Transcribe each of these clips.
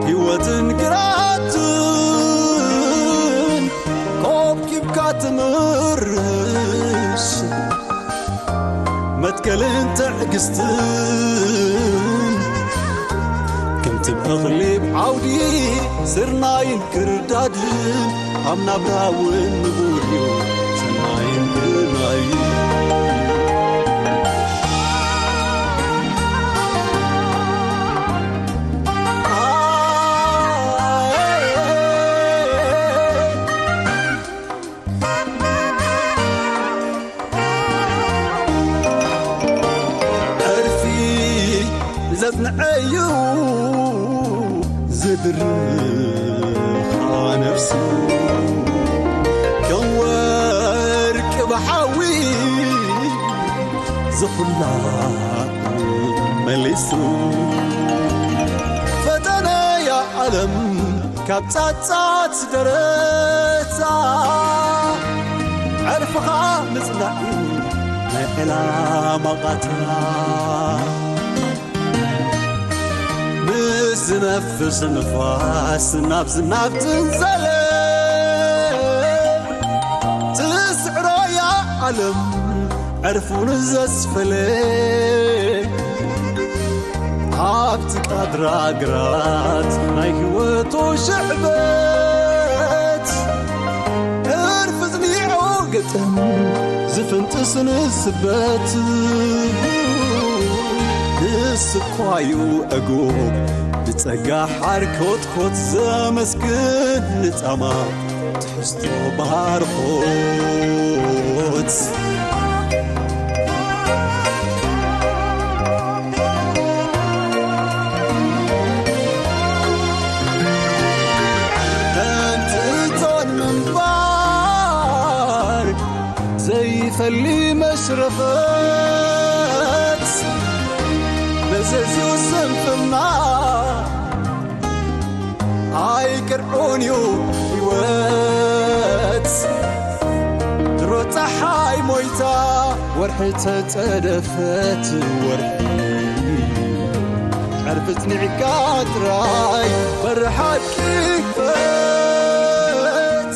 ህይወትን ግራትን ኮብኪብካ ትምርሽ፣ መትከልን ትዕግስትን ከምቲ እኽሊ ኣብ ዓውዲ ስርናይን ክርዳድን ኣብ ናብራ እውን ንቡር እዩ ሰናይን ግርማይን። ዕርፊ ዘጽንዐዩ ዝድርኻ ነፍሱ ከም ወርቂ ብሓዊ ዝኹላ መሊሱ ፈተነያ ዓለም ካብ ጻጻት ደረታ ዕርፍኻ ምጽናዕ እዩ ናይ ዕላማ ቃታ። ምስ ዝነፍስ ንፋስ ናብ ዝናብ ትንዘለ ትስዕሮ እያ ዓለም ዕርፉን ዘስፈለ ኣብቲ ቃድራ ግራት ናይ ህይወቱ ሽዕበት ዕርፊ ዝኒዖ ገጠም ዝፍንጥስን ስበት ንስኳዩ ዕጉብ ብጸጋ ሓር ኮትኮት ዘመስግን ንጻማ ትሕዝቶ ባርኾት። ከምቲ እቶን ምንባር ዘይፈሊ መሽረፈት መዘዝኡ ስንፍና ኣይቅርዑን እዩ ህይወት ድሮ ፀሓይ ሞይታ ወርሒ ተፀደፈት ወርሒ ዕርፊ ፅኒዕካ ጥራይ በሪ ሓቂ ክፈት።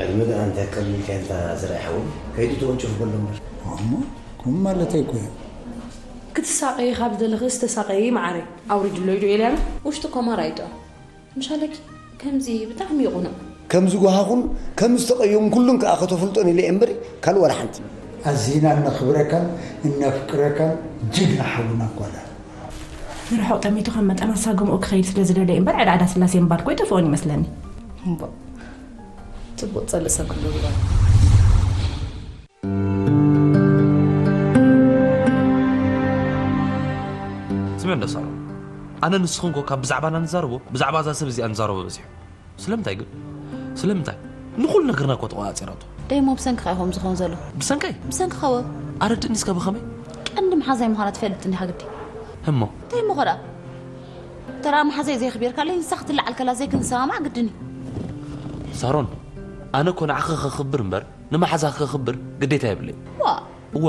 ዕድመ ደኣ እንታይ ቀሊል ከንታ ዝረኣይ ሓወይ ከይዱ ተወንጭፉ ከሎ እምበር። እሞ ከምኡ ማለተይ እኮ እዩ። ክትሳቐዪ ካብ ዝደለኺ ዝተሳቐዪ መዓረይ። ኣውሪድሎ ኢዶ ኤልያና። ውሽጢ ኮማር ኣይጥዖ። ምሻለኪ ከምዚ ብጣዕሚ ይቑኑዕ። ከም ዝጓሃኹን ከም ዝተቐየምኩሉን ከኣ ከተፍልጦን ኢለ እየ እምበሪ ካልእ ዋላ ሓንቲ። ኣዚና እነኽብረካን እነፍቅረካን ጅግና ሓውና እኳ ኢኻ። ንርሑቕ ጠሚቱ ከም መጠን ኣሳግምኡ ክኸይድ ስለ ዝደለየ እምበር ዕዳ ዕዳ ስላሴ ምባል እኮ ኣይጠፍኦን ይመስለኒ። እምቦ ጽቡቕ ጸልእ ሰብ ክህልዎ ግበር። ስምዒ እንዶ ሳሮን፣ ኣነ ንስኽን እኮ ካብ ብዛዕባና ንዛረቦ ብዛዕባ እዛ ሰብ እዚኣ ንዛረቦ በዚሑ። ስለምንታይ ግን? ስለምንታይ? ንኹሉ ነገርና እኮ ተቖጻጺራቶ። ደይሞ ብሰንክኻ እዩ ከምኡ ዝኸውን ዘሎ። ብሰንከይ? ብሰንክኻ ወ። ኣረድእኒ እስከ ብኸመይ? ቀንዲ መሓዛይ ምዃና ትፈልጥ እንዲኻ ግዲ። እሞ? ደይሞ ኸ ደኣ? ተራ መሓዛይ ዘየኽቢርካለይ ንሳ ክትለዓል ከላ ዘይክንሰማማዕ ግድን እዩ። ሳሮን፣ ኣነ እኮ ንዓኺ ከኽብር እምበር ንመሓዛኺ ከኽብር ግዴታ የብለይን። ዋእ! እወ፣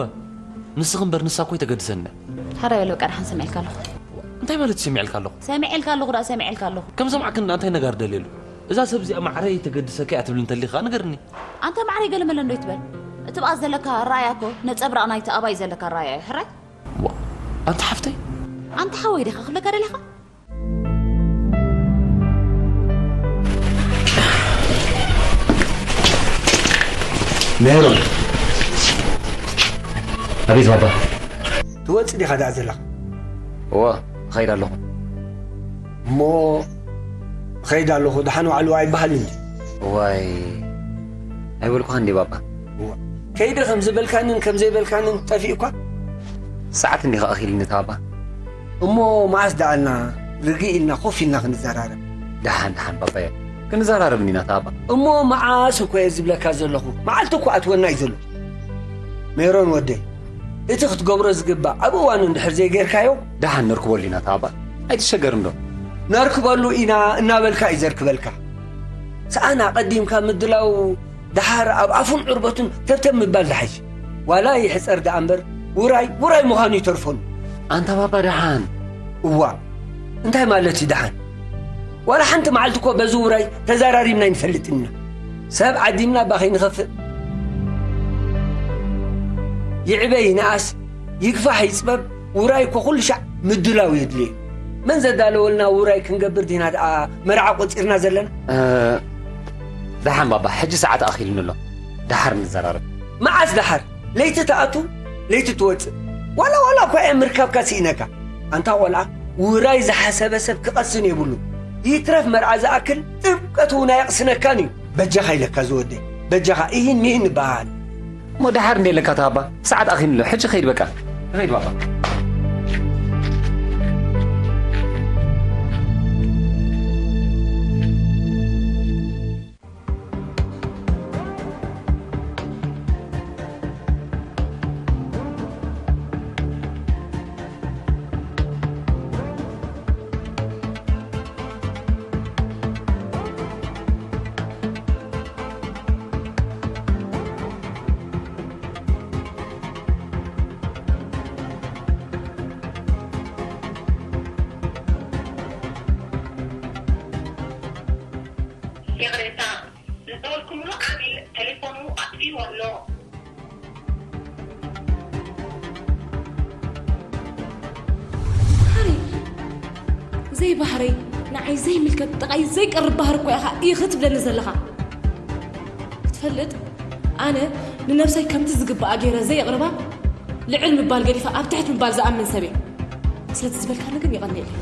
ንስኺ እምበር ንሳ እኮ ኣይተገድሰንን እያ። ሕራይ በል በቃ ደሓን ሰሚዐልካ ኣለኹ። እንታይ ማለት እዩ ሰሚዐልካ ኣለኹ? ሰሚዐልካ ኣለኹ ደኣ ሰሚዐልካ ኣለኹ። ከም ሰማዕክኒ ደኣ እንታይ ነጋር ደልየሉ? እዛ ሰብ እዚኣ ማዕረይ ኣይተገድሰኪ እያ ትብል እንተሊኻ ንገርኒ። ኣንታ ማዕረይ ገለመለ እንዶ ኣይትበል። እቲ ብኣ ዘለካ ኣረኣእያ እኮ ነጸብራቕ ናይቲ ኣብኣ እዩ ዘለካ ኣረኣእያ እዩ ሕራይ። ዋእ! ኣንታ ሓፍተይ! ኣንታ ሓወይ ዲኻ ክብለካ ደሊኻ? ሜሮን፣ ኣቤት ባባ። ትወጽእ ዲኻ ደኣ ዘለኻ? እወ፣ እኸይድ ኣለኹ። እሞ እኸይድ ኣለኹ ደሓን ዋዕሉ ኣይበሃልን ድዩ? እዋይ፣ ኣይበልኩኻን ድየ ባባ? እወ፣ ከይደ ከም ዝበልካንን ከም ዘይበልካንን ጠፊኡኳ። ሰዓት እንዲኻ ኣኺልኒ እታ ባባ። እሞ መዓስ ደኣልና ርግእ ኢልና ኮፍ ኢልና ክንዘራረብ? ደሓን ደሓን ባባየ፣ ክንዘራረብ እንዲና እታ ባባ። እሞ መዓስ እኮ እየ ዝብለካ ዘለኹ፣ መዓልቲ እኮ ኣትወና እዩ ዘሎ። ሜሮን ወደይ፣ እቲ ክትገብሮ ዝግባእ ኣብ እዋኑ እንድሕር ዘይጌርካዮ። ደሓን ነርክበሉ ኢና እታ ባባ፣ ኣይትሸገር እንዶ። ነርክበሉ ኢና እናበልካ እዩ ዘርክበልካ። ሰኣን ኣቐዲምካ ምድላው ደሓር ኣብ ኣፉን ዕርበቱን ተብተብ ምባል ዝሓይሽ። ዋላ ይሕጸር ደኣ እምበር ውራይ ውራይ ምዃኑ ይተርፈሉ። ኣንታ ባባ ደሓን። እዋ እንታይ ማለት እዩ ደሓን? ዋላ ሓንቲ መዓልቲ እኮ በዚ ውራይ ተዘራሪብና ኣይንፈልጥን ኢና። ሰብ ዓዲምና እባ ከይንኸፍእ። ይዕበ ይንኣስ፣ ይግፋሕ ይጽበብ፣ ውራይ እኮ ኩሉ ሻዕ ምድላው የድልዮ። መን ዘዳለወልና ውራይ ክንገብር ዲና ደኣ መርዓ ቆጺርና ዘለና? እ፣ ደሓን ባባ፣ ሕጂ ሰዓት ኣኺሉኒ ኣሎ። ደሓር ንዘራረብ። መዓስ ደሓር? ለይቲ ትኣቱ፣ ለይቲ ትወጽእ። ዋላ ዋላ እኳ እየ ምርካብካ ስኢነካ። ኣንታ ቆልዓ፣ ውራይ ዝሓሰበ ሰብ ክቐስን የብሉ። ይትረፍ መርዓ ዝኣክል ጥምቀት እውን ኣየቕስነካን እዩ። በጃኻ ኢለካ ዝወደይ፣ በጃኻ እሂን ምሂን ንበሃል። እሞ ደሓር እንደ ኢለካ ተባባ፣ ሰዓት ኣኺሉ ኣሎ። ሕጂ ኸይድ በቃ። ኸይድ ባባ። ይቕሬታ፣ ዝደወልኩምሉ ዓሚል ቴሌፎኑ ኣጥፊኡ ኣሎ። ባህሪ፣ ዘይባህረይ፣ ንዓይ ዘይምልከት፣ ጥቓይ ዘይቀርብ ባህሪ እኮ ኢኻ ኢኺ ትብለኒ ዘለኻ። ክትፈልጥ፣ ኣነ ንነብሰይ ከምቲ ዝግባኣ ገይረ ዘየቕርባ፣ ልዕል ምባል ገዲፈ ኣብ ትሕት ምባል ዝኣምን ሰብ እየ። ስለዚ ዝበልካኒ ግን የቐንየለይ።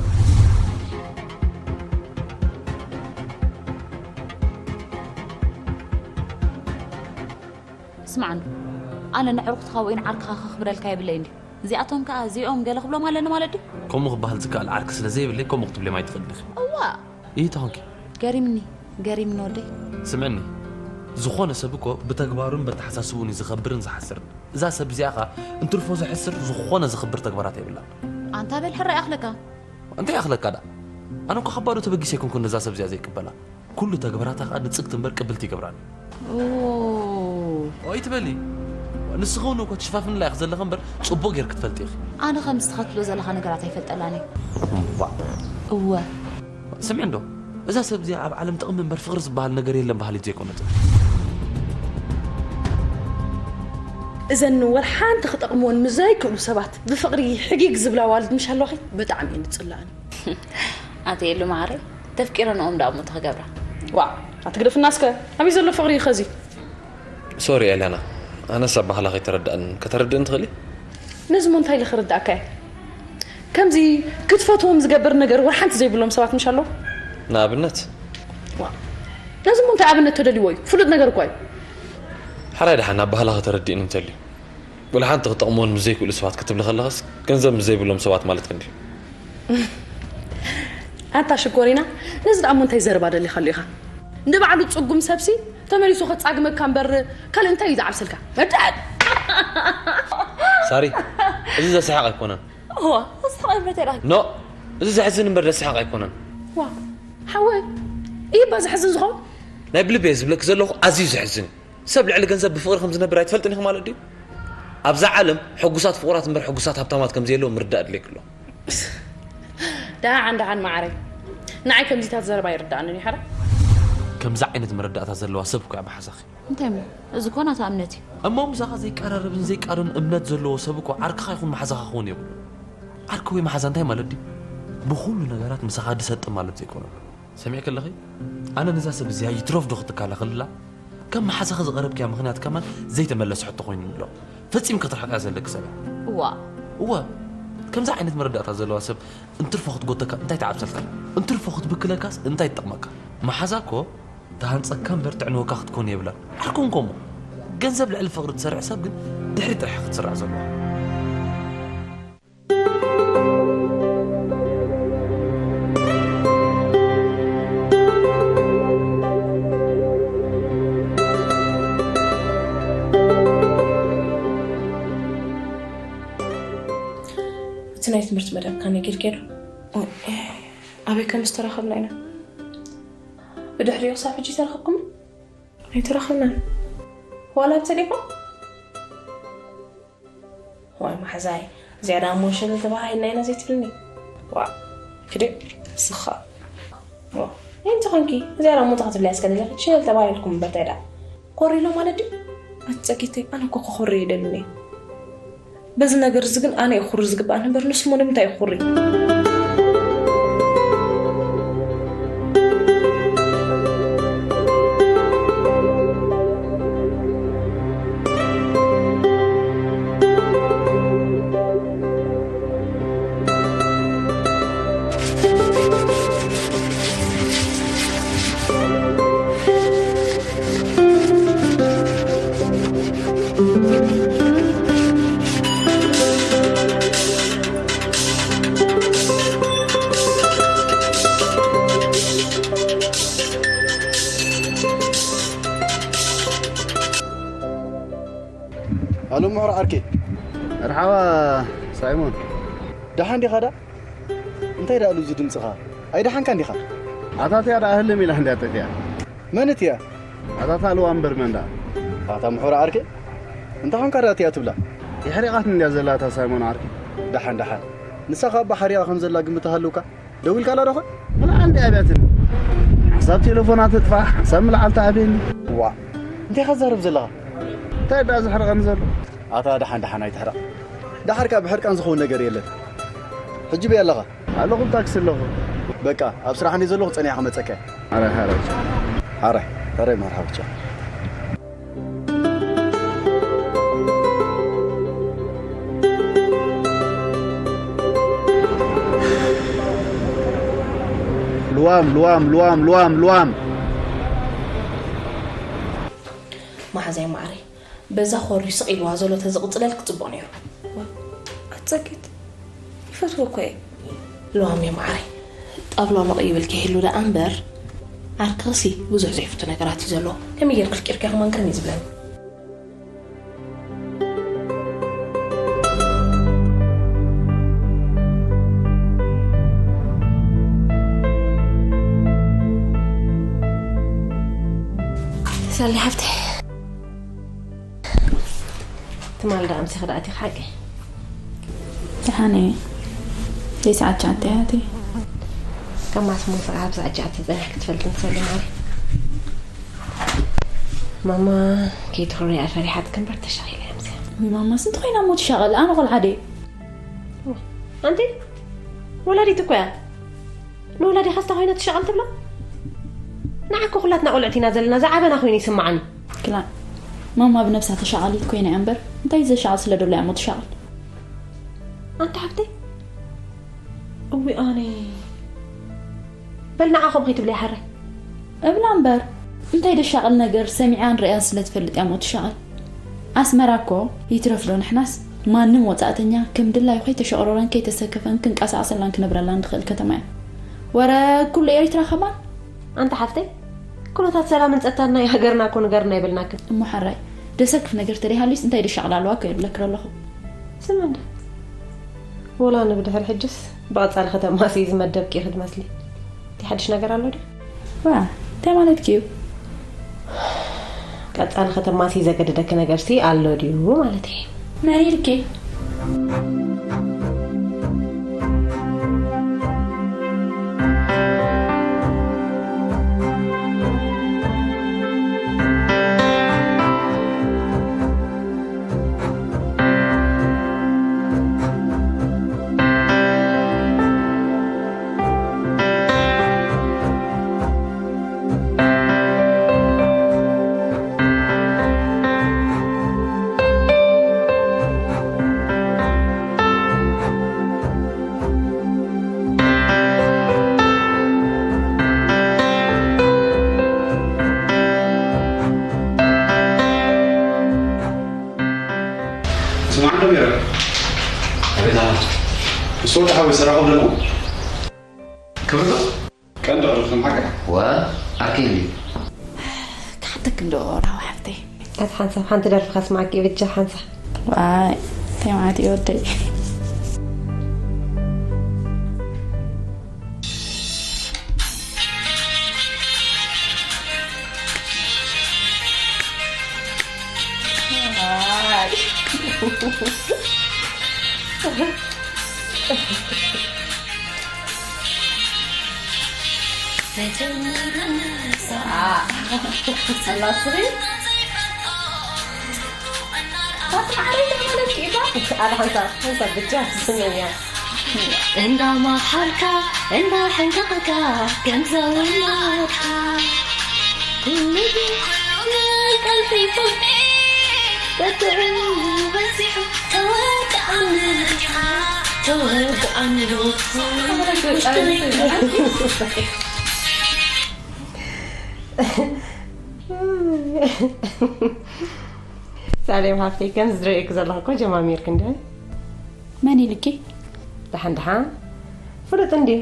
ስማዕኒ፣ ኣነ ንዕሩኽትኻ ወይ ንዓርክኻ ከኽብረልካ የብለይን ድዩ? እዚኣቶም ከኣ እዚኦም ገለ ክብሎም ኣለኒ ማለት ድዩ? ከምኡ ክበሃል ዝከኣል ዓርኪ ስለ ዘይብለይ ከምኡ ክትብልዮም ኣይትኽእልን ኢኺ። እዋእ! ይህ ተኾንኪ። ገሪምኒ፣ ገሪምኒ ወደይ። ስምዕኒ፣ ዝኾነ ሰብ እኮ ብተግባሩን በተሓሳስብኡን እዩ ዝኸብርን ዝሓስርን። እዛ ሰብ እዚኣ ኸኣ እንትርፎ ዘሕስር ዝኾነ ዘኽብር ተግባራት የብላን። ኣንታ በል ሕራይ ኣኽለካ። እንታይ ኣኽለካ ደኣ? ኣነ እኮ ካብ ባዶ ተበጊሰ ኣይኮንኩን ነዛ ሰብ እዚኣ ዘይቅበላ። ኩሉ ተግባራታ ኸኣ ንጽግቲ እምበር ቅብልቲ ይገብራኒ። ኦ። ኦይ ትበሊ። ንስኺ እውን እኮ ትሽፋፍንላ ኢኺ ዘለኺ እምበር ጽቡቕ ጌርኪ ትፈልጢ ኢኺ። ኣነ ከም ንስኻ ትብሎ ዘለኻ ነገራት ኣይፈልጠላን እየ። እምቧእ። እወ። ስምዒ እንዶ፣ እዛ ሰብ እዚኣ ኣብ ዓለም ጥቕሚ እምበር ፍቕሪ ዝበሃል ነገር የለን በሃሊት ዘይኮነት። እዘን ወላ ሓንቲ ክጠቕምወን ምስ ዘይክእሉ ሰባት ብፍቕሪ ሕጊግ ዝብላ ኣዋልድ ምሽ ኣለዋኺ ብጣዕሚ እየን ዝጽልኣን። ኣትየሉ መዓረይ፣ ተፍቂረንኦም ደኣ እሞ ተኽገብራ። ዋእ፣ ኣትግደፍና እስከ። ኣበይ ዘሎ ፍቕሪ እዩ ኸዚ? ሶሪ ኤለና፣ ኣነስ ኣባህላ ከይተረድኣኒ፣ ከተረድእኒ ትኽእሊ? ነዚ እሞ እንታይ ኢለ ክርድኣካ እየ? ከምዚ ክትፈትዎም ዝገብር ነገር ወላ ሓንቲ ዘይብሎም ሰባት ምሽ ኣለዉ? ንኣብነት? ዋእ፣ ነዚ እሞ እንታይ ኣብነት ተደልይዎ እዩ? ፍሉጥ ነገር እኳ እዩ። ሓራይ ደሓን ኣባህላ ከተረድእኒ እንተልዩ። ወላ ሓንቲ ክጠቕምዎን ምስ ዘይክእሉ ሰባት ክትብሊ ከለኻስ፣ ገንዘብ ምስ ዘይብሎም ሰባት ማለት እንድዩ። ኣታ ሽኮሪና፣ ነዚ ደኣ እሞ እንታይ ዘረባ ደሊኻሉ ኢኻ? ንባዕሉ ጽጉም ሰብሲ ተመሊሱ ከጻግመካ እምበር፣ ካልእ እንታይ እዩ ዝዓብሰልካ? መዳድ! ሳሪ፣ እዚ ዘስሕቕ ኣይኮነን። እዋ፣ ዘስሕቕ ኣይኮነን። ኖ፣ እዚ ዘሕዝን እምበር ዘስሕቕ ኣይኮነን። ዋ፣ ሓወይ፣ እዩ እባ ዘሕዝን ዝኸውን? ናይ ብልቢ እየ ዝብለኪ ዘለኹ፣ ኣዝዩ ዘሕዝን እዩ። ሰብ ልዕሊ ገንዘብ ብፍቕሪ ከም ዝነብር ኣይትፈልጥን ኢኺ ማለት ድዩ? ኣብዛ ዓለም ሕጉሳት ፍቑራት እምበር ሕጉሳት ሃብታማት ከም ዘየለዉ ምርዳእ ኣድልየኪ ኣሎ። ደሓን ደሓን መዓረይ፣ ንዓይ ከምዚታት ዘረባ ኣይርድኣንን እዩ ሓራ። ከምዚ ዓይነት መረዳእታ ዘለዋ ሰብ እኮ እያ መሓዛኺ። እንታይ እሞ? እዚ እኮ ናታ እምነት እዩ። እሞ ምሳኻ ዘይቀራረብን ዘይቃረን እምነት ዘለዎ ሰብ እኮ ዓርክኻ ይኹን መሓዛኻ ክኸውን የብሉን። ዓርኪ ወይ መሓዛ እንታይ ማለት ድዩ? ብኹሉ ነገራት ምሳኻ ድሰጥም ማለት ዘይኮነ። ሰሚዕኪ ኣለኺ? ኣነ ነዛ ሰብ እዚኣ ይትረፍ ዶ ክትከላኸልላ? ከም መሓዛኺ ዝቐረብክያ ምኽንያት ከማን ዘይተመለሰ ሕቶ ኮይኑ ኣሎ። ፈጺምኪ ክትርሕቕያ ዘለኪ ሰብ እያ። እዋ። እወ። ከምዚ ዓይነት መረዳእታ ዘለዋ ሰብ እንትርፎ ክትጎተካ እንታይ ትዓብሰልካ? እንትርፎ ክትብክለካስ እንታይ ትጠቕመካ? መሓዛ እኮ ትሃንጸካ እምበር ተዕንወካ ክትኮን የብላን። ዓርኩን ከምኡ። ገንዘብ ልዕሊ ፍቕሪ ትሰርዕ ሰብ ግን ድሕሪ ጥራሕ ክትስራዕ ዘለዋ። እቲ ናይ ትምህርቲ መደብካ ነጊርኪ ዶ? ኣበይ ከም ዝተራኸብና ኢና። ብድሕሪኡ ክሳብ ሕጂ ተራኸብኩም? ኣይተራኸብናን። ዋላ ብቴሌፎን? ዋይ ኣዛይ፣ እዚኣ ደኣ እሞ ሸለል ተባሂልና ኢና ዘይትብልኒ? ዋ፣ ክዲ፣ ንስኻ። ዋ፣ እንታይ ኮንኪ? እዚኣ ደኣ እሞ እንታይ ክትብልያ እስከ ንለኺ? ሸለል ተባሂልኩም እምበር እንታይ ደኣ? ኮሪ ኢሎ ማለት ድዩ? ኣቲ ጸጊተይ፣ ኣነ እኮ ክኾሪ ኣይደልን እየ። በዚ ነገር እዚ ግን ኣነ እየ ክኹሪ ዝግባኣኒ እምበር ንሱ እሞ ንምንታይ እዩ ክኹሪ? ኣሉ ምሕሮ ዓርኪ። መርሓባ ሳይሞን። ደሓን ዲኻ ዳ? እንታይ ደኣ ኣሉ እዚ ድምጽኻ? ኣይደሓንካን ዲኻ? ኣታትያ ደኣ ህልም ኢላ እንድያ ጠፊኣ። መን እትያ? ኣታታ ልዋ እምበር መን ደኣ? ኣታ ምሕሮ ዓርኪ። እንታይ ኾንካ ደኣ እትያ ትብላ? የሕሪቓት እንድያ ዘላ እታ ሳይሞን ዓርኪ። ደሓን ደሓን። ንሳ ኻብ ሓሪቓ ከም ዘላ ግምት ሃልውካ? ደዊልካላ ዶ ኾን? ምልዓል እንዲ ኣብያትኒ። ሓንሳብ ቴሌፎና ትጥፋእ፣ ሓንሳብ ምልዓል ትኣብየኒ። ዋ፣ እንታይ ኢኻ ትዛረብ ዘለኻ? እንታይ ደኣ ዘሕርቐኒ ዘሎ? ኣታ ደሓን ደሓን ኣይትሕረቕ። ደሓር ከኣ ብሕርቃን ዝኸውን ነገር የለን። ሕጂ በይ ኣለኻ? ኣለኹ፣ ኣብ ታክሲ ኣለኹ። በቃ፣ ኣብ ስራሕ እንዲ ዘለኹ ጸኒሓ ክመጸካ እየ። ሓራይ፣ ሓራይ። ሓራይ፣ ሓራይ፣ መርሓባ፣ ቻው። ልዋም፣ ልዋም፣ ልዋም፣ ልዋም፣ ልዋም። መሓዛይ ማዕረይ፣ በዛ ኾሪ ስቕ ኢልዋ ዘሎ ተዝቕጽለልኪ ጽቡቕ ነይሩ። ዋ፣ ኣጸቂት። ይፈትዎ እኮ እየ። ልዋም እየ ማዕረይ። ጣብላ ሞቕ ይብል ከይህሉ ደኣ እምበር፣ ዓርክኽሲ ብዙሕ ዘይፍቱ ነገራት እዩ ዘለዎ። ከመይ ጌርኪ ኣፍቂርክያ ከማን ግርም እዩ ዝብለኒ። ሰሊ ሓፍተይ። ትማል ደኣ ኣምሲኺ ደኣ ኣቲኺ ሓቂ? ደሓን እየ። ደይ ሰዓት ትሽዓተ እያ ኣትየ። ካብ ማስ ሞት ኣብ ሰዓት ትሽዓተ ጸኒሕኪ ትፈልጢ እንተሰሊ ማሪ። ማማ ከይትኽርያ ፈሪሓትኪ እምበር ተሻቒላ እያ ኣምስያ። ወይ ማማስ እንታይ ኮይና እሞ ትሻቐል? ኣነ ቆልዓ ድየ? ኣንቲ ወላዲት እኮ እያ። ንወላዲኻስ እንታይ ኮይና ትሻቐል ትብላ? ንዓ እኮ ኩላትና ቆልዕቲ ኢና ዘለና፣ ዝዓበና ኮይኑ ይስምዓኒ። ክላ ማማ ብነብሳ ተሻቓሊት ኮይና እያ እምበር፣ እንታይ ዘሻቕል ስለ ደሎ እያ እሞ ትሻቐል? ኣንቲ ሓፍተይ፣ እዊ ኣነ በል ንዓኹም ከይትብለይ ሓራይ። እብላ እምበር፣ እንታይ ደሻቕል ነገር ሰሚዓን ርእያን ስለ ትፈልጥ እያ እሞ ትሻቐል። ኣስመራ እኮ ይትረፍ ዶ ንሕናስ ማንም ወጻእተኛ ከም ድላዩ ከይተሸቕረረን ከይተሰከፈን ክንቀሳቐሰላን ክነብረላን ንኽእል ከተማ እያ። ወረ ኩሉ ኤሪትራ ከማን። ኣንታ ሓፍተይ፣ ኩነታት ሰላምን ጸጥታን ናይ ሃገርና እኮ ንገርና ኣይበልናክን። እሞ ሓራይ፣ ደሰክፍ ነገር ተደይሃልዩስ እንታይ ደሻቕል ኣለዋ እኮ የብለክር ኣለኹ። ስም እንደ ወላ ንብድሕሪ ሕጅስ ብቐጻሊ ከተማሲ ዝመደብኪ ኢኺ ትመስሊ። እቲ ሓድሽ ነገር ኣሎ ድዩ? ዋ፣ እንታይ ማለትኪ እዩ? ቀጻሊ ከተማሲ ዘገደደኪ ነገርሲ ኣሎ ድዩ ማለት እየ። መን ኢልኪ? ስማዕ እንዶ ሜሮን። ኣቤት ኣማን። ምስ ወዲ ሓወይ ዝራኸብ ደለኹ። ክብርቶ? ቀንዲ ዕርፊ ማዕረ። ወ፣ ዓርከይ እንድዩ። ክሓተክ እንዶ ራዊ ሓፍተይ። ኣቲ ሓንሳብ ሓንቲ ደርፊ ከስማዓኪ ብጃ ሓንሳብ። ዋይ፣ እንታይ ማለት እዩ ወደይ? ኣላ ስሪ። ኣታ ማዕረይ ማለት እዩ። ኣታ ሓንሳብ፣ ሓንሳብ ብቻ ስምዕያ። እንዳመሓልካ፣ እንዳሓንቀቕካ፣ ከም ዘውለድካ። ኩሉ ግን፣ ኩሉ ግን ቀልጢፉ፣ በትሩ በዚሑ፣ ተወድኣኒ ዲኻ፣ ተወድኣኒ ዶ? ውሽጠይ። ሳሌም ሓፍተይ፣ ከም ዝረእየኪ ዘለኹ እኮ ጀማሚርክ እንደ። መን ኢልኪ? ደሓን ደሓን። ፍሉጥ እንድዩ።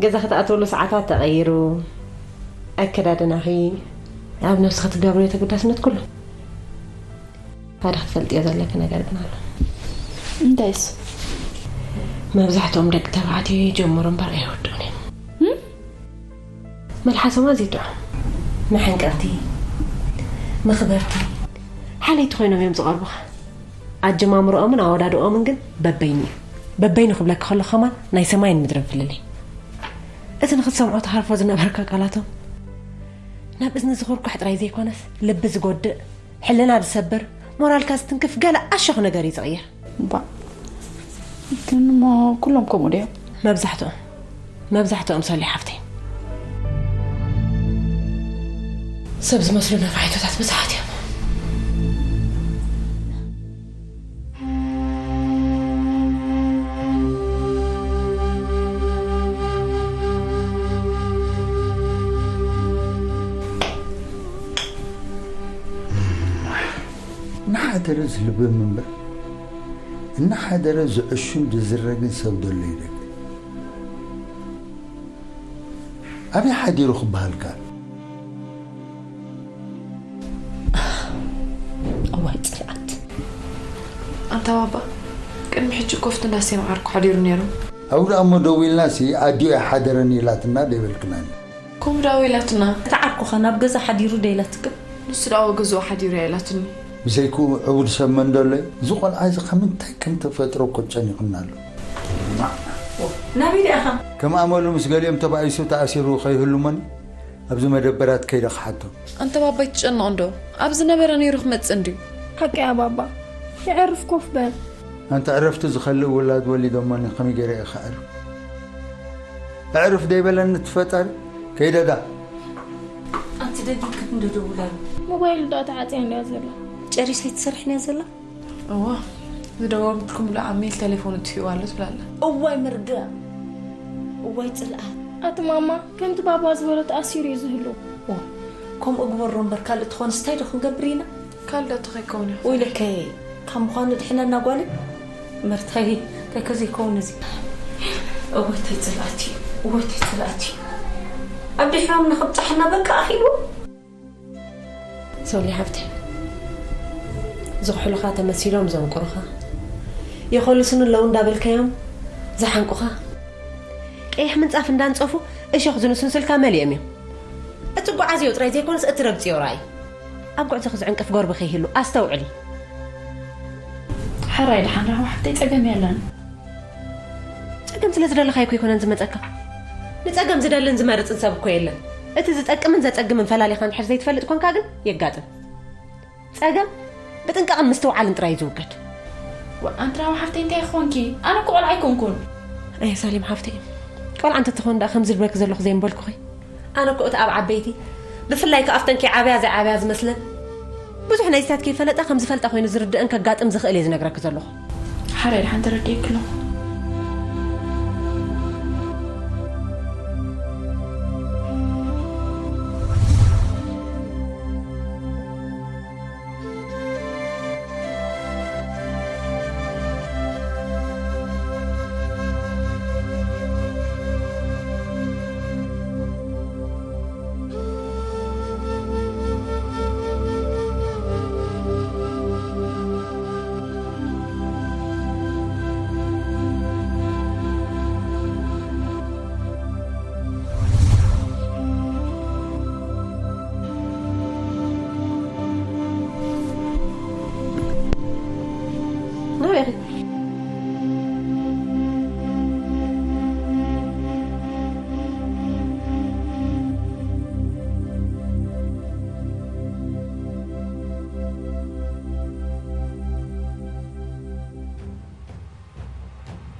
ገዛ ክትኣትውሉ ሰዓታት ተቐይሩ። ኣከዳድናኺ፣ ኣብ ነብስኺ ትገብርዮ ተገዳስነት ኩሉ። ሓደ ክትፈልጥዮ ዘለኪ ነገር ግን ኣሎ። እንታይ እሱ? መብዛሕትኦም ደቂ ተባዕትዮ ይጀምሩ እምበር ኣይወድኡን እዮም። እም? መልሓሶም ኣዝዩ ጥዑም። መሐንቀቕቲ፣ መኽበርቲ፣ ሓለይቲ ኮይኖም እዮም ዝቐርቡኻ። ኣጀማምርኦምን ኣወዳድኦምን ግን በበይኑ እዩ። በበይኑ ክብለኪ ከለኹ ከማን ናይ ሰማይን ምድርን ፍልልይ። እቲ ንኽትሰምዖ ትሃርፎ ዝነበርካ ቃላቶም ናብ እዝኒ ዝኹርኳሕ ጥራይ ዘይኮነስ ልቢ ዝጎድእ፣ ሕልና ዝሰብር፣ ሞራልካ ዝትንክፍ ገለ ኣሸኹ ነገር እዩ ዝቕይር። እባ ግን እሞ ኩሎም ከምኡ ድዮም? መብዛሕትኦም፣ መብዛሕትኦም ሰሊ ሓፍተይ። ሰብ ዝመስሉ ነፋሒቶታት ብዙሓት እዮም። እናሓደረ ዝልብም እምበር፣ እናሓደረ ዝዕሹን ዝዝረግን ሰብ ዘሎ ይደግ። ኣበይ ሓዲሩ ክበሃልካ? እዋይ ጽልኣት። ኣንታ ባባ፣ ቅድሚ ሕጂ እኮ ኣብቲ እንዳስቴን ዓርኩ ሓዲሩ ነይሩ። ኣብኡ ደኣ እሞ ደዊልናሲ ኣዲኡ ኣይሓደረን ኢላትና ደይበልክናኒ። ከምኡ ደኣ ኢላትና። እታ ዓርኩኸ ናብ ገዛ ሓዲሩ ዶ ኢላትክን? ንሱ ደኣ ኣብ ገዝኡ ሓዲሩ እያ ኢላትኒ። ብዘይክኡ ዕቡድ ሰብ መን ደሎ እዩ? እዚ ቆልዓ እዚ ካብ ምንታይ ከም ተፈጥሮ እኮ ጨኒቑና ኣሎ። ናበይ ደኣኻ? ከም ኣመሉ ምስ ገሊኦም ተባኢሱ ተኣሲሩ ከይህሉ እሞኒ ኣብዚ መደበራት ከይደ ክሓቶ። ኣንታ ባባ ኣይትጨነቕ እንዶ፣ ኣብ ዝነበረ ነይሩ ክመጽእ እንድዩ። ሓቂ እያ ባባ፣ የዕርፍ ኮፍ በል። ኣንታ ዕረፍቲ ዝኸልእ ውላድ ወሊዶሞኒ ከመይ ገይረ እየ ክዕርፍ? ኣዕርፍ ደይበለኒ እቲ ፈጣሪ? ከይደዳ። ኣንቲ ደጊም ክትንደደውላሉ። ሞባይሉ ደኣ ተዓጽያ እንድያ ዘላ። ጨሪሳ ኣይትሰርሕን እያ ዘላ? እዋ፣ ዝደወልኩልኩም ብልዓ ሚል ቴሌፎኑ ጥፊኡ ኣሎ ትብላ ኣላ። እዋይ መርገም። እዋይ ጽልኣት። ኣቲ ማማ፣ ከምቲ ባባ ዝበሎ ተኣሲሩ እዩ ዝህሉ። እዋ፣ ከምኡ ግበሮ እምበር ካልእ ትኾንስ እንታይ ዶ ክንገብር ኢና? ካልእ ዶ እንታይ ከይከውን እዩ? ወይለከ፣ ካብ ምዃኑ ድሕነና ጓለይ። መርታይ፣ እንታይ ከ ዘይከውን እዚ? እወተይ ጽልኣቲ፣ እወተይ ጽልኣቲ። ኣብ ድሕሮም ንኽብጻሕና በቃ ኣኺሉ። ሶሊ ሓፍተይ፣ ዝኽሕሉኻ ተመሲሎም ዘንቁሩኻ፣ የኾልሱኒ ኣለዉ እንዳበልካዮም ዝሓንቁኻ፣ ቀይሕ ምንጻፍ እንዳንጸፉ እሾኽ ዝንስንሱልካ መሊኦም እዮም። እትጓዓዝዮ ጥራይ ዘይኮነስ እትረግጽዮ ርኣይ። ኣብ ጉዕዞኺ ዝዕንቅፍ ጎርቢ ከይህሉ ኣስተውዕሊ። ሕራይ ደሓን ራህዋ ሓፍተይ፣ ጸገም የለን። ጸገም ስለ ዝደለኻዮ እኮ ኣይኮነን ዝመጸካ። ንጸገም ዝደልን ዝመርጽን ሰብ እኮ የለን። እቲ ዝጠቅምን ዘጸግምን ፈላሊኻ እንድሕር ዘይትፈልጥ ኮንካ ግን የጋጥም። ጸገም ብጥንቃቕን ምስትውዓልን ጥራይ እዩ ዝውገድ። ዋ፣ ኣንቲ ራህዋ ሓፍተይ እንታይ ኾንኪ? ኣነ እኮ ቆልዓ ኣይኮንኩን። ኣየ ሳሌም ሓፍተይ፣ ቆልዓ እንተትኾን ደኣ ከምዚ ዝብለኪ ዘለኹ ዘይምበልኩኺ። ኣነ እኮ እቲ ኣብ ዓበይቲ፣ ብፍላይ ከኣ ኣብተን ከይዓበያ ዘይዓበያ ዝመስለን፣ ብዙሕ ናይዚታት ከይፈለጣ ከም ዝፈልጣ ኮይኑ ዝርድአን ከጋጥም ዝኽእል እየ ዝነግረኪ ዘለኹ። ሓራይ ደሓን ተረዲኤኪ ኣለኹ።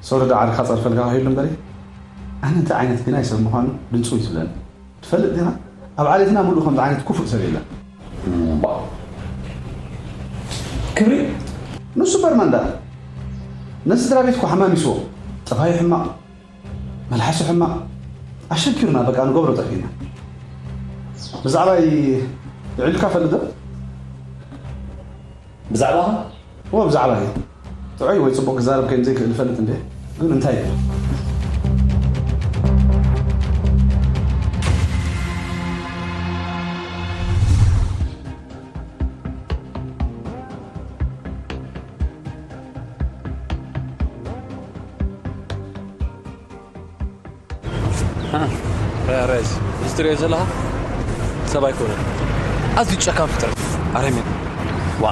ሶሪ፣ ዳ ዓርካ ጸርፈልካ ከይሉ እምበሪ፣ ኣነ እንታይ ዓይነት ግናይ ሰብ ምዃኑ ድንጹ ይትብለኒ። ትፈልጥ ዲኻ? ኣብ ዓሌትና ምሉእ ከምዚ ዓይነት ክፉእ ሰብ የለን። እምባ። ክብሪ? ንሱ በርማን ደኣ። ነዚ ስድራ ቤት እኮ ሓማሚስዎ። ጠባዩ ሕማቕ፣ መልሓሱ ሕማቕ። ኣሸኪሩና፣ በቃ ንገብሮ ጠፊእና። ብዛዕባይ ይዕልካ ፈልጥ ዶ? ብዛዕባኻ? እዎ፣ ብዛዕባይ። ጥዑይ ወይ ጽቡቕ ክዛረብ ከም ዘይክእል እፈልጥ እንዴ? ግን እንታይ? ረያረያስ እዚ ትሪኦ ዘለኻ ሰብ ኣይኮነን። ኣዝዩ ጨካን ፍጥረት ኣረሜን። ዋ፣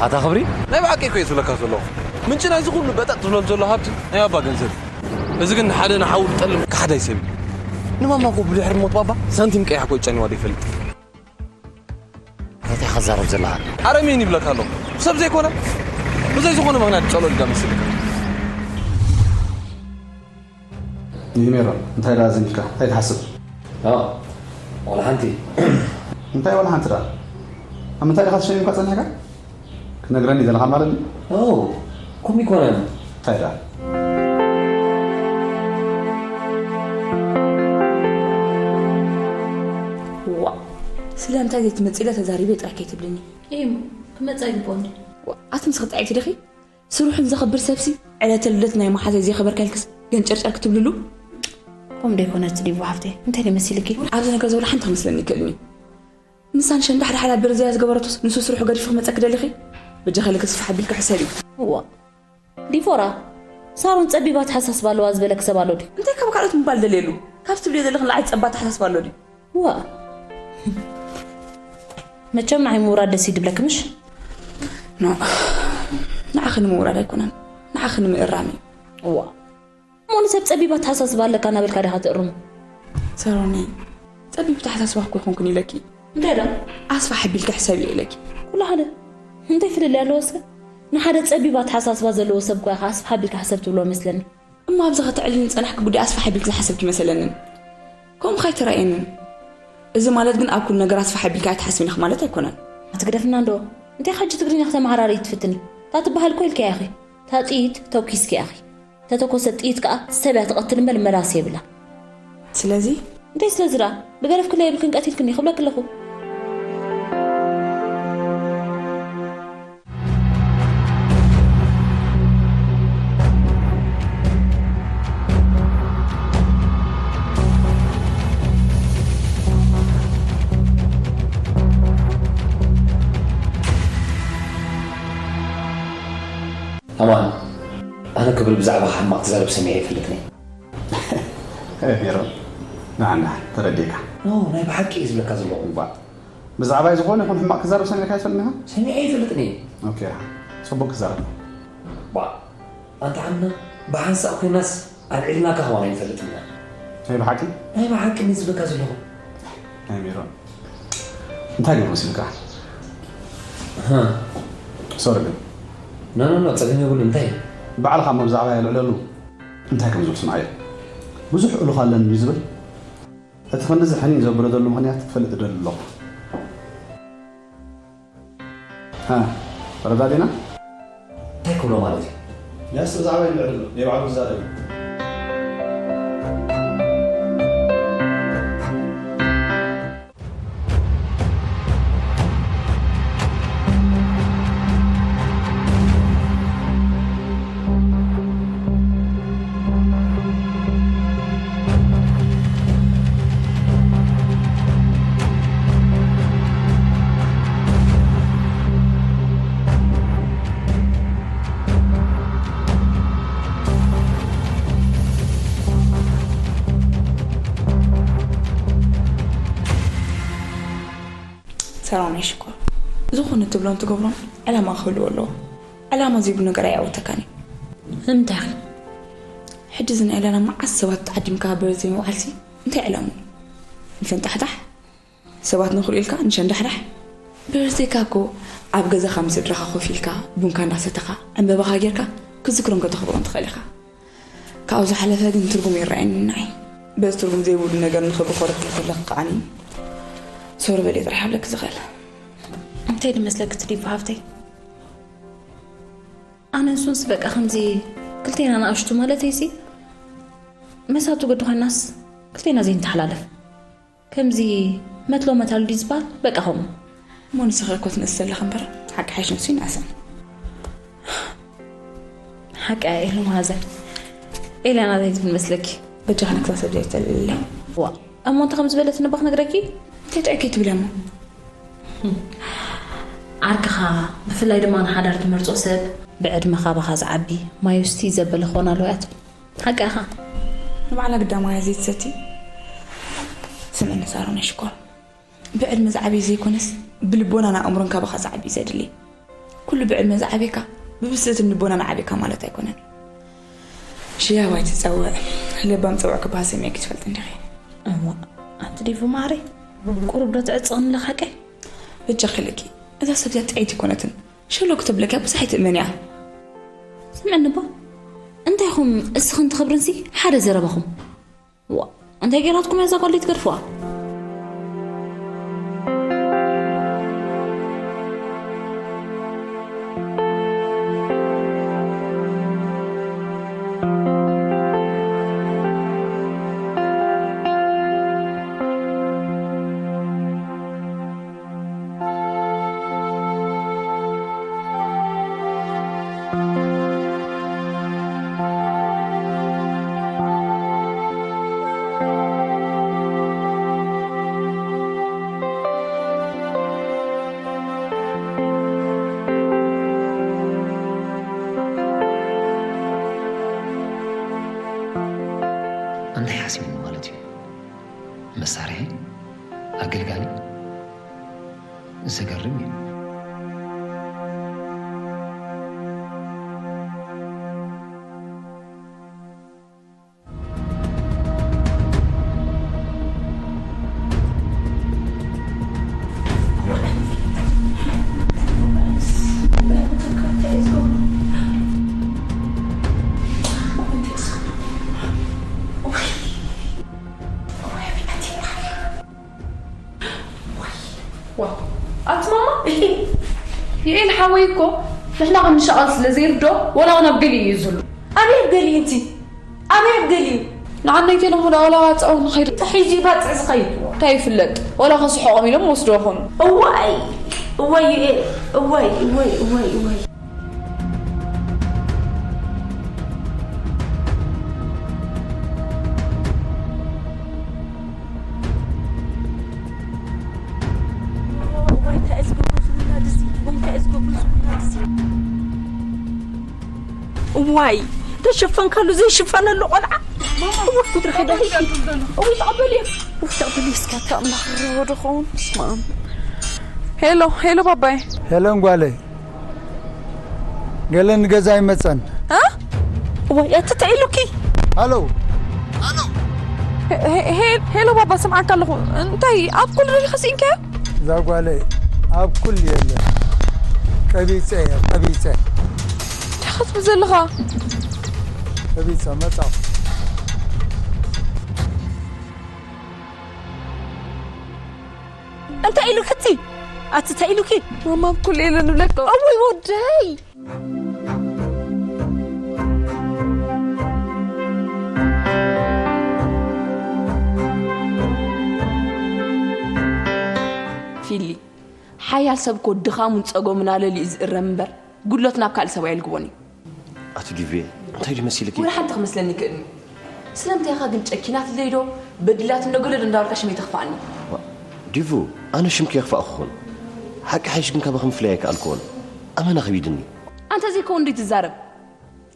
ኣታ ክብሪ፣ ናይ ብሓቂ እኮ እየ ዝብለካ ዘለኹ። ምንጪ ናይዚ ኩሉ በጠጥ ዝብለሉ ዘሎ ሃብቲ ናይ ባባ ገንዘብ እዩ። እዚ ግን ንሓደ ንሓዉ ዝጠልም ከሓዳይ ሰብ እዩ። ንማማ እኮ ብድሕሪ ሞት ባባ ሳንቲም ቀይሕ እኮ ይጨንዋ ዶ ይፈልጥ። እንታይ ኢኻ ትዛረብ ዘለኻ? ኣረሜን ይብለካ ኣለኹ። ሰብ ዘይኮነ፣ ብዘይ ዝኾነ ምኽንያት ጸሎት ዳ መስልካ። ይህ ሜሮን፣ እንታይ ደኣ ዝኒካ? እንታይ ትሓስብ? ኣዎ፣ ዋላ ሓንቲ። እንታይ ዋላ ሓንቲ ደኣ? ኣብ ምንታይ ዲኻ ተሸሚምካ ጸኒሕካ? ክነግረኒ ዘለኻ ማለት እዩ? ኣዎ፣ ከምኡ ይኮነ። እንታይ ደኣ? ዋ፣ ስለምንታይ ዘይትመጽእ ኢለ ተዛሪበ ጥራይ ከይትብልኒ። እሞ ክመጽእ ኣይግብኦን ድዩ? ዋ፣ ኣቲ ምስ ክጥዕቲ ዲኺ? ስርሑ ንዘኽብር ሰብሲ ዕለተ ልደት ናይ መሓዘይ ዘየኽበርካልክስ ገንጨርጨር ክትብልሉ? ከምኡ ዶ ይኮነ እቲ ዲቡ ሓፍተይ? እንታይ ዶ መሲልኪ? ኣብዚ ነገር ዘሎ ሓንቲ ክመስለኒ ይክእልኒ። ንሳ ንሸንዳሕዳሕ ኢላ በርዘያ ዝገበረቶስ ንሱ ስርሑ ገዲፉ ክመጸኪ ደሊኺ? በጃኺ ኢለ ተስፋ ሓቢልኪ ሕሰቢ። እዋ። ዲፎራ፣ ሳሮን ጸቢብ ኣተሓሳስባ ኣለዋ ዝበለኪ ሰብ ኣሎ ድዩ? እንታይ ካብ ካልኦት ምባል ደልየሉ? ካብ ትብልዮ ዘለኺ ንላዕሊ ጸባ ኣተሓሳስባ ኣሎ ድዩ? ዋ። መቸም ንዓይ ምውራድ ደስ እዩ ድብለኪ ምሽ? ኖ። ንዓኺ ንምውራድ ኣይኮነን። ንዓኺ ንምእራም እዩ። ዋ። እሞ ንሰብ ጸቢብ ኣተሓሳስባ ኣለካ እናበልካ ዲኻ ትእርሞ? ሳሮነይ፣ ጸቢብ ኣተሓሳስባ እኮ ኣይኮንኩን ኢለኪ። እንታይ ደኣ? ኣስፋሕ ኣቢልኪ ሕሰብዮ ኢለኪ። ኩሉ ሓደ። እንታይ ፍልልይ ኣለዎ እስከ? ንሓደ ጸቢብ ኣተሓሳስባ ዘለዎ ሰብ እኮ ኢኻ ኣስፍሕ ኣቢልካ ሕሰብ ትብሎ መስለኒ። እሞ ኣብዚ ከተዕልልኒ ዝጸናሕኪ ጉዳይ ኣስፍሕ ኣቢልኪ ዝሓሰብኪ መሰለንን። ከምኡ ከይተራእየንን። እዚ ማለት ግን ኣብ ኩሉ ነገር ኣስፍሕ ኣቢልኪ ኣይትሓስብን ኢኺ ማለት ኣይኮነን። ኣትግደፍና እንዶ። እንታይ ሕጂ ትግርኛ ክተመሃራሪ ትፍትኒ? እታ ትበሃል እኮ ኢልክያ ኢኺ። እታ ጥይት ተኩስኪ ኢኺ። ተተኮሰት ጥይት ከኣ ሰብ እያ ትቐትል እምበር መላስ የብላ። ስለዚ? እንታይ ስለዚ ደኣ? ብገደፍክላ የብልክን ቀቲልክኒ ክብለኪ ኣለኹ። ኣማን፣ ኣነ ክብል ብዛዕባኻ ሕማቕ ትዛረብ ሰሚዐ ኣይፈልጥን እየ። ሄይ ሜሮን፣ ንዓ ንዓ፣ ተረዲእካ። ኖ፣ ናይ ብሓቂ እየ ዝብለካ ዘለኹ። እባ፣ ብዛዕባይ ዝኾነ ይኹን ሕማቕ ክዛረብ ሰሚዕካ ኣይትፈልጥን ኢኻ? ሰሚዐ ኣይፈልጥን እየ። ኦኬ፣ ጽቡቕ ክዛረብ። ባ፣ ኣንታ ዓምና፣ ብሓንሳእ ኮይናስ ኣልዒልናካ ከማን ኣይንፈልጥን ኢና። ናይ ብሓቂ? ናይ ብሓቂ እየ ዝብለካ ዘለኹ። ናይ ሜሮን። እንታይ ገይሩ መሲልካ? ሃ። ሶሪ ግን። ኖ፣ ኖ፣ ኖ፣ ጸገም የብሉን። እንታይ? ባዕልኻ እሞ ብዛዕባ የልዕለሉ። እንታይ ከም ዝብል ስምዓዮ። ብዙሕ እሉኽ ኣለኒ እዩ ዝብል። እቲ ክንድዚ ሕኒን ዘብሎ ዘሎ ምኽንያት ክትፈልጥ እደሊ ኣለኹ። ሃ፣ ተረዳዲና? እንታይ ክብሎ ማለት እዩ? ያስ ብዛዕባ ይልዕል ኣሎ። ናይ ባዕሉ ክዛረብ እዩ። ሰላም ናይ ሽኮር። ዝኾነ ትብሎን ትገብሮን ዕላማ ክህልዎ ኣለዎ። ዕላማ ዘይብሉ ነገር ኣየዕውተካን እዩ። ንምንታይ? ሕጂ እዚ ናይ ዕላማ መዓስ ሰባት ተዓዲምካ በዚ ምውዓልሲ እንታይ ዕላምኡ? ንፈንጣሕጣሕ? ሰባት ንኽርእዩ ኢልካ ንሸንዳሕዳሕ? በርዝዴይካ እኮ ኣብ ገዛኻ ምስ ስድራኻ ኮፍ ኢልካ ቡንካ እንዳሰተኻ ዕምበባኻ ጌርካ ክትዝክሮን ከተኽብሮን ትኽእል ኢኻ። ኣብ ዝሓለፈ ግን ትርጉም ይረኣየኒ ንዓይ። በዚ ትርጉም ዘይብሉ ነገር ንኽብሪ ኮረብቲ ከለኺ ከዓኒ ሶሪ በልዮ ጥራሕ ኣብለኪ ዝኽእል። እንታይ ድመስለኪ እቲ ዲቡ ሃብተይ? ኣነ ንሱንስ በቃ ከምዚ ክልቴና ንኣሽቱ ማለተይሲ፣ መሳቱ ግዲ ኮይናስ ክልቴና ዘይንተሓላለፍ። ከምዚ መትሎ መታሉ ድዩ ዝበሃል? በቃ ከምኡ። እሞ ንስኺ እኮ ትነስሒ ዘለኺ እምበር፣ ሓቂ ሓይሽ ንሱ ይንኣሰን። ሓቂ እያ ኤሉ መሃዘ። ኤልያና እንታይ ትብል መስለኪ? በጃኺ ነክታ ሰብ ዘይተልዕልለይ። ዋ፣ እሞ እንታይ ከም ዝበለት ነባ ክነግረኪ? እንታይ ጥዑይ ከይትብሊ እሞ። ዓርክኻ፣ ብፍላይ ድማ ንሓዳር ትመርጾ ሰብ፣ ብዕድመ ካባኻ ዝዓቢ፣ ማዩስቲ ዘበለ ክኾን ኣለዎ እያ ትብል። ሓቂ ኢኻ። ንባዕላ ግዳማውያ ዘይትሰቲ። ስምዕኒ ሳሮን ሽኮር። ብዕድመ ዝዓበየ ዘይኮነስ፣ ብልቦናን ኣእምሮን ካባኻ ዝዓቢ ዘድሊ። ኩሉ ብዕድመ ዝዓበየካ፣ ብብስለትን ልቦናን ዓበየካ ማለት ኣይኮነን። ሽያው ኣይትጸውዕ፣ ለባም ጸውዕ ክበሃል ሰሚዕኪ ትፈልጢ እንዲኺ? እሞ፣ ኣንቲ ዲቡ ማዕረይ፣ ቁሩብ ዶ ትዕጸቕኒ ኣለኻ ሓቀይ? በጃኺ ኢለኪ፣ እዛ ሰብ እዚኣ ጥዕይቲ ኣይኮነትን። ሸሎ ክተብለካ ብዙሕ ኣይትእመንያ። ስምዕኒ እባ፣ እንታይኹም እስኽን ትኽብርንሲ ሓደ ዘረባኹም። ዋ፣ እንታይ ገይራትኩም እያ እዛ ጓል ትገድፍዋ? እንታይ ሓሲብኒ ማለት እዩ? መሳርሒ? ኣገልጋሊ? ዘገርም እዩ። ዋው፣ ኣቲ ማማ፣ ይኤል ሓወይ እኮ ንሕና ከም ንሻቐል ስለ ዘይርዶ፣ ወላ እውን ኣብ ገሊኡ እዩ ዝህሉ። ኣበይ ኣብ ገሊኡ እቲ? ኣበይ ኣብ ገሊኡ? ንዓነይ ቴለፎን ወላ ዋፅዑ ንኸይድ። ተሒዙ ይባፅዕ ዝኸይድ እንታይ ይፍለጥ? ወላ ከስሕቖም ኢሎም ወስዶ ይኾኑ። እዋይ፣ እዋይ ይኤል፣ እዋይ፣ እዋይ፣ እዋይ፣ እዋይ። እዋይ፣ ተሸፈንካሉ ዘይሽፈነሉ ቆልዓ። እውይ፣ ጉድሪ ኸዳ። እውይ፣ ተቐበልዮ። እውይ፣ ተቐበልዮ እስከ፣ ኣታ ኣምላኽ፣ ክረኽቦ ዶ ኸውን? በስመ ኣብ። ሄሎ፣ ሄሎ፣ ባባይ። ሄለን ጓለይ። ገለ ንገዛ ይመጸን። እ? እዋይ፣ ኣቲ እንታይ ኢሉኪ? ሃሎ። ሃሎ። ሄ-፣ ሄ-፣ ሄ-፣ ሄሎ ባባ፣ ስምዓካ ኣለኹ። እንታይ፣ ኣብ ኩሉ ደሊኻ ስኢንካዮ? እዛ ጓለይ ኣብ ኩሉ የለ። ቀቢጸ እየ፣ ቀቢጸ። እንታይ ክትብል ዘለኻ? ቀቢጸ፣ መጻኹ። እንታይ ኢሉ ሕጂ? ኣቲ እንታይ ኢሉኪ? ማማ፣ ኣብ ኩሉ የለ ንብለካ። እውይ ወደይ። ፊሊ፣ ሓያል ሰብ እኮ ድኻሙን ጸገሙን ኣለልዩ እዩ ዝእረም እምበር፣ ጉድለቱ ናብ ካልእ ሰብ ኣየልግቦን እዩ። ኣቲ ዲቬ፣ እንታይ ድዩ መሲልኪ? ወላ ሓንቲ ክመስለኒ ይክእልኒ። ስለምንታይ ኢኻ ግን ጨኪናትለይ ዶ፣ በዲላትኒ ዶ፣ ገለ ዶ እንዳበልካ ሽመይ ተኽፍኣኒ? ዋ፣ ዲቡ፣ ኣነ ሽምኪ የኽፍኣኩኹን። ሓቂ ሓይሽ ግን ካባኺ ምፍላይ ኣይከኣልኩዎን። ኣመና ከቢድኒ። ኣንታ ዘይከውን እንድዩ ትዛረብ።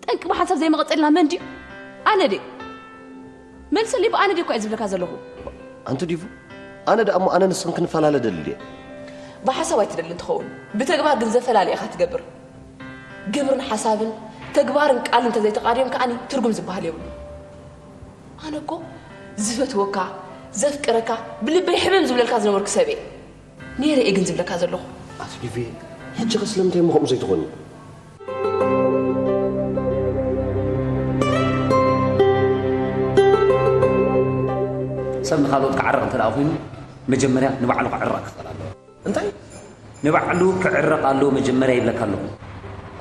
ጠንቂ ብሓንሳብ ዘይመቐጸልና መን ድዩ? ኣነ ድየ? መልሰለይ፣ ብኣነ ድየ እኳ እየ ዝብለካ ዘለኹ። ኣንቲ ዲቡ፣ ኣነ ደኣ እሞ ኣነ ንስኽን ክንፈላለ ደሊ ድየ? ብሓሳብ ኣይትደልን ትኸውን፣ ብተግባር ግን ዘፈላለ ኢኻ ትገብር። ግብርን ሓሳብን፣ ተግባርን ቃልን እንተዘይተቓድዮም ከኣኒ ትርጉም ዝበሃል የብሉን። ኣነ እኮ ዝፈትወካ፣ ዘፍቅረካ፣ ብልበይ ሕምም ዝብለልካ ዝነበርኩ ሰብ እየ። ነይረ እየ ግን ዝብለካ ዘለኹ። ኣቲ ዲቪ፣ ሕጂ ኸ ስለምንታይ እሞ ከምኡ ዘይትኾኒ? ሰብ ንኻልኦት ክዓርቕ እንተ ደኣ ኮይኑ፣ መጀመርያ ንባዕሉ ክዕረቕ ክኽእል ኣለዎ። እንታይ? ንባዕሉ ክዕረቕ ኣለዎ መጀመርያ ይብለካ ኣለኹ።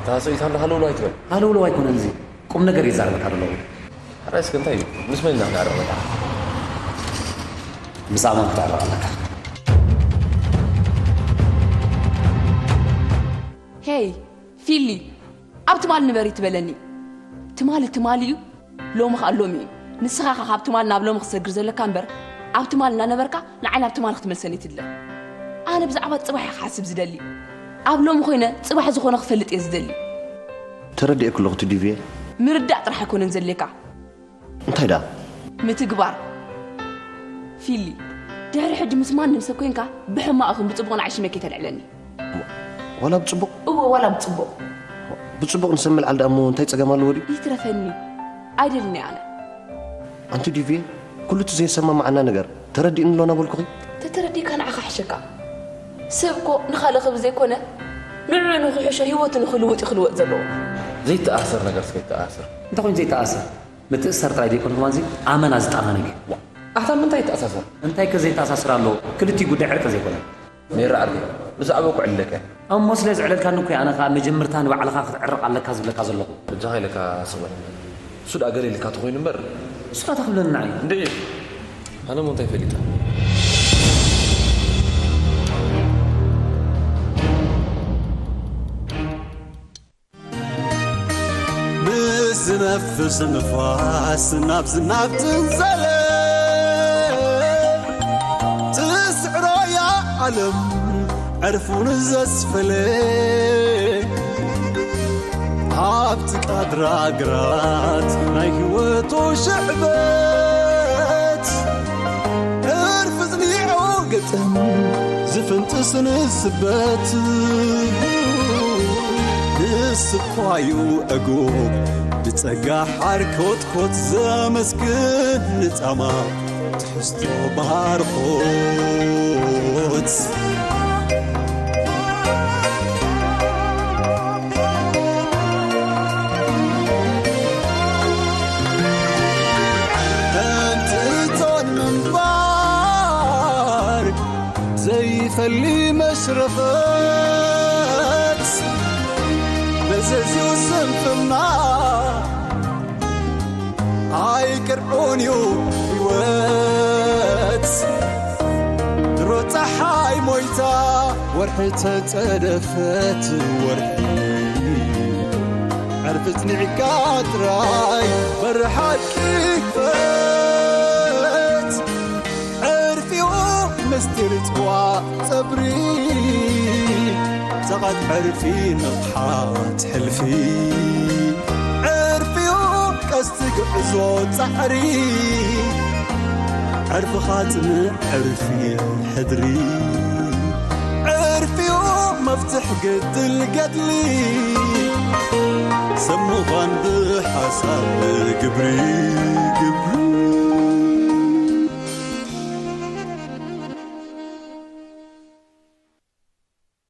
ኣታ ሰይጣን፣ ሃለውለው ኣይትበል። ሃለውለው ኣይኮነን፣ እዚ ቁም ነገር ይዛረበካ ዘለኹ። ሕራይ እስከ እንታይ እዩ? ምስ መን ኢና ክንዕረቕ ዘለና? ምስ ኣማን ክትዕረቕ ኣለካ። ሄይ ፊሊ፣ ኣብ ትማል ንበር ትበለኒ። ትማሊ ትማሊ እዩ፣ ሎሚ ኸኣ ሎሚ እዩ። ንስኻ ኸ ካብ ትማል ናብ ሎሚ ክትሰግር ዘለካ እምበር፣ ኣብ ትማል እናነበርካ ንዓይ ናብ ትማል ክትመልሰኒ ትድለ። ኣነ ብዛዕባ ጽባሕ እየ ክሓስብ ዝደሊ። ኣብ ሎሚ ኮይነ ጽባሕ ዝኾነ ክፈልጥ እየ ዝደሊ። ተረዲኤኩ ኣለኹ ቲዲቪየ። ምርዳእ ጥራሕ ኣይኮነን ዘድልየካ። እንታይ ደኣ? ምትግባር። ፊሊ፣ ድሕሪ ሕጂ ምስ ማንም ሰብ ኮይንካ ብሕማቕ ይኹን ብጽቡቕ ንዓይ ሽመይ ከይተልዕለኒ። ዋላ ብጽቡቕ? እወ ዋላ ብጽቡቕ። ብጽቡቕ ንሰብ ምልዓል ደኣ እሞ እንታይ ጸገም ኣለዎ ድዩ? ይትረፈኒ። ኣይደልን እየ ኣነ። ኣንቲ ዲቪየ፣ ኩሉ እቲ ዘየሰማምዓና ነገር ተረዲእኒ ኣሎ እናበልኩኺ? ተተረዲእካ ንዓኻ ሕሸካ። ሰብ እኮ ንኻልእ ክብል ዘይኮነ ንዕኡ ንኽሕሾ ህይወቱ ንኽልውጥ እዩ ክልወጥ ዘለዎ። ዘይተኣሰር ነገር እስከ ይተኣሰር። እንታይ ኮይኑ ዘይተኣሰር? ምትእስሳር ጥራይ ዘይኮነ ከማንዚ ኣመና ዝጠራነገ። ኣታ ምንታይ ይተኣሳሰር? እንታይከ ዘይተኣሳስር ኣሎ? ክልቲኡ ጉዳይ ዕርቂ ዘይኮነ? ሜራ ዓርከይ፣ ብዛዕባኡ ክዕልለካ እየ። እሞ ስለ ዝዕለልካኒ እኮ እየ ኣነ ኸኣ መጀምርታ ንባዕልኻ ክትዕርቕ ኣለካ ዝብለካ ዘለኹ። በጃኻ ኢለካ ስቕ በል። እሱ ደኣ ገለ ኢልካ ተኾይኑ እምበር። ንስኻ እንታይ ክብለኒ ንዓይ? እንድዒ። ኣነ እሞ እንታይ ፈሊጠ? ብዝነፍስ ንፋስ ናብዚ ናብ ትንዘለ ትስዕሮ እያ ዓለም ዕርፉ ንዘስፈለ ኣብቲ ቃድራ ግራት ናይ ህይወቱ ሽዕበት ዕርፊ ጽኒዑ ግጥም ዝፍንጥስ ንስበት ንስኳዩ ዕጉብ ብጸጋ ሓር ኮትኮት ዘመስግን ንጻማ ትሕዝቶ ባርኾት ከምቲ እቶን ምንባር ዘይፈሊ መሽረፈት መዘዝዩ ስንፍና ኣይቅርዑን እዩ ህይወት ድሮ ፀሓይ ሞይታ ወርሒ ተፀደፈት ወርሒ ዕርፊ ፅኒዕካ ጥራይ በሪ ሓቂ ክፈት ዕርፊኡ ምስጢር ፅዋ ፀብሪ ፀቐት ዕርፊ ንቕሓት ሕልፊ ዕርፊኡ ቀስቲ ግዕዞ ፃዕሪ ዕርፍኻ ፅንዕ ዕርፊ ሕድሪ ዕርፊኡ መፍትሕ ግድል ገድሊ ሰብ ምዃን ብሓሳብ ግብሪ